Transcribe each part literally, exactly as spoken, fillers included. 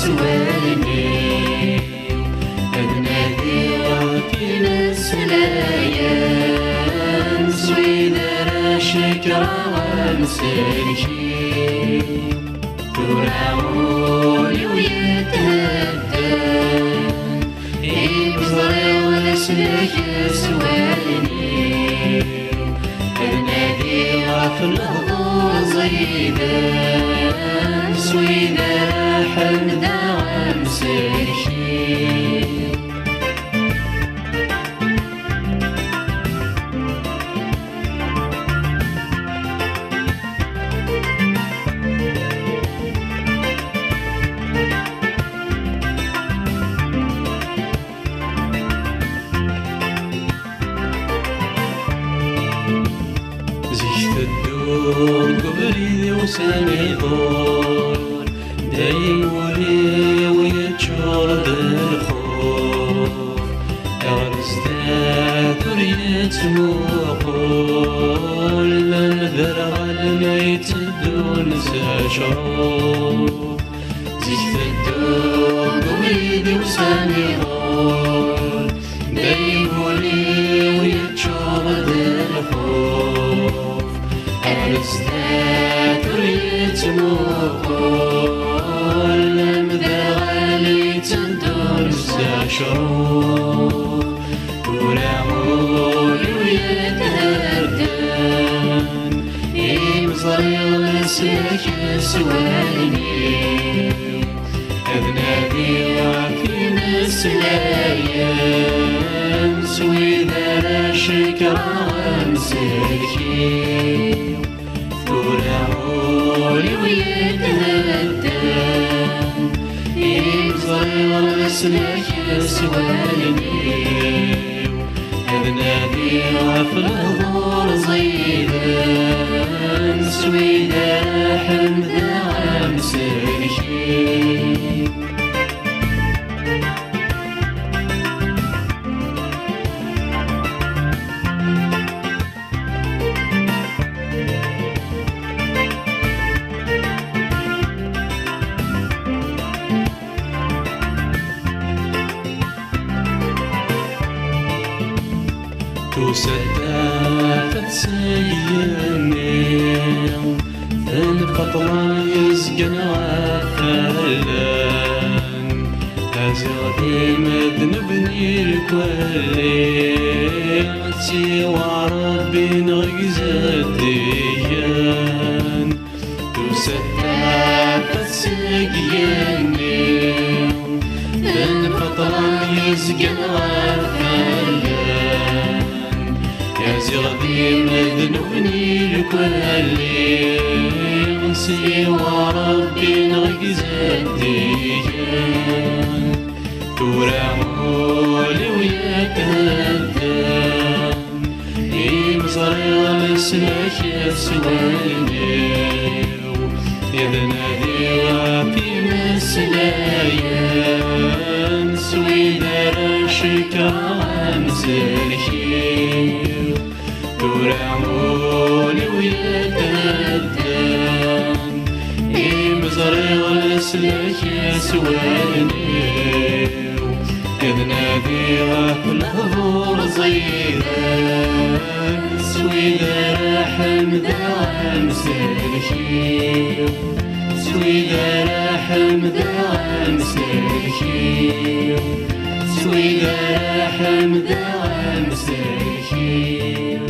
s wallen-iw, ad nadiɣ ɣef imeslayen s wid ara cekreɣ amsellek-iw. Tura ul-iw yethedden imi ẓriɣ leslak s wallen-iw. Ad nadiɣ ɣef lehdur ẓiden s wid ara ḥemdeɣ amsellek-iw. Zik tedduɣ deg ubrid-iw s aniḍul, dayem ul-iw yeččur d lxuf. Ar zdat ur yettmuqul, ma mderɣ alma yetteddun s acruf. Zik tedduɣ deg ubrid-iw s aniḍul, dayem ul-iw yeččur d lxuf. Ar zdat ur yettmuqul, ma mderɣ alma yetteddun s acruf. Tura ul-iw yethedden imi ẓriɣ leslak s wallen-iw. Ad nadiɣ ɣef imeslayen s wid ara cekreɣ amsellek-iw. Tura ul-iw yethedden imi ẓriɣ leslak s wallen-iw. Ad nadiɣ ɣef lehdur ẓiden s wid ara ḥemdeɣ amsellek-iw. Tusa-d tafat seg yigenni, tenfeḍ la yezgan ɣef allen. Aziɣ di medden bni lkwelli, siwa Rebbi neɣ igzeddigen. Tusa-d tafat seg yigenni, tenfeḍ la yezgan ɣef allen. Aziɣ di medden bni lkwelli, siwa Rebbi neɣ igzeddigen. Tura ul-iw yethedden imi ẓriɣ leslak s wallen-iw. Ad nadiɣ ɣef imeslayen s wid ara cekreɣ amsellek-iw. Tura ul-iw yethedden imi ẓriɣ leslak s wallen-iw. Ad nadiɣ ɣef lehdur ẓiden s wid ara ḥemdeɣ amsellek-iw. S wid ara ḥemdeɣ amsellek-iw. S wid ara ḥemdeɣ amsellek-iw.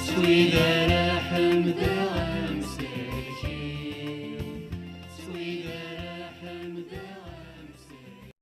S wid ara ḥemdeɣ